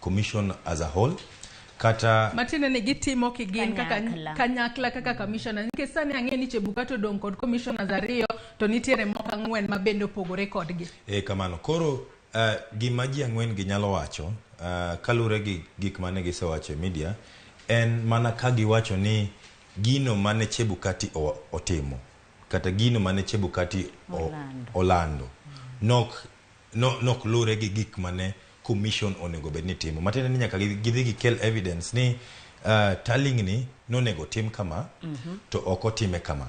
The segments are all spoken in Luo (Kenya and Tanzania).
commission as a whole kata Matiende ni gitimo kigin kaka Kanyakla. Kanyakla kaka commissioner, nikech sani ang'e ni Chebukati odong' kod commissioners ariyo to nitiere moko ang'wen ma bende opogore kodgi. E kamano. Koro gima ji ang'wen gi nyalo wacho kaluwore gi gik mane gisewacho e media en mana ka giwacho ni gino mane Chebukati otimo kata gino mane Chebukati Olando. Olando nok lure gi gik mane commission onego bed ni timo. Matiende ni nyaka gidhi gikel evidence ni tallying ni nonego tim kama to ok otime kama.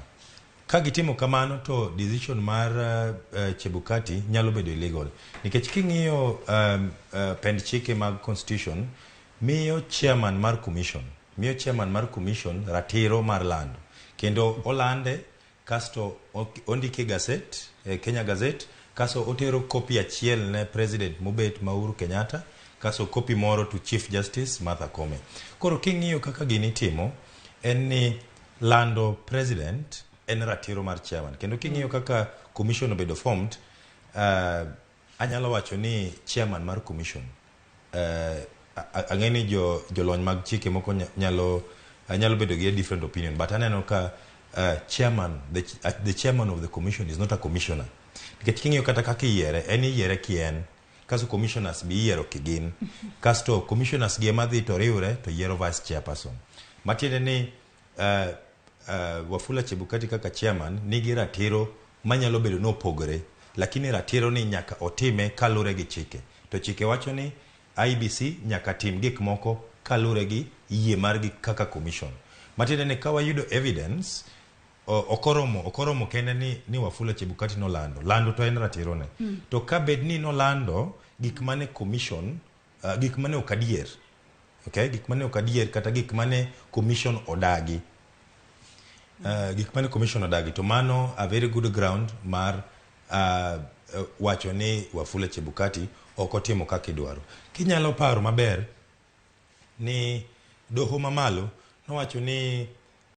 Ka gitimo kamano to decision mar Chebukati nyalo bedo illegal nikech king'iyo pend chike mag constitution miyo chairman mar commission ratiro mar lando kendo olande kasto ondike e gazette, Kenya Gazette, kasto otero kopi achiel ne president mobet ma Uhuru Kenyatta, kasto kopi moro to Chief Justice Martha Koome. Koro king'iyo kaka gini itimo en ni lando president en ratiro mar chairman kendo king'iyo kaka commission obedo formed, anyalo wacho ni chairman mar commission, ang'e ni jolony mag chike moko nyalo bedo gi a different opinion, but aneno ka the chairman of the commission is not a commissioner nikech king'iyo kata kaka iyiere en iyiere kien kasto commissioners bi iyiero kigin kasto commissioners gi ema dhi to riwre to yiero vice chairperson. Matiende ni Wafula Chebukati kaka chairman nigi ratiro manyalo bedo nopogore, lakini ratiro ni nyaka otime kalure gi chike to chike wacho ni IEBC nyaka tim gik moko kalure gi yie margi kaka commission. Matiende ni ka wayudo evidence ok oromo kende ni Wafula Chebukati nolando lando to en ratiro ne to ka bed ni nolando gik mane commission, gik mane ok adier, okay, gik mane ok adier kata gik mane commission odagi, gik mane commission odagi, to mano a very good ground mar wacho ni Wafula Chebukati ok otimo kaka idwaro. Kinyalo paro maber ni doho mamalo nowacho ni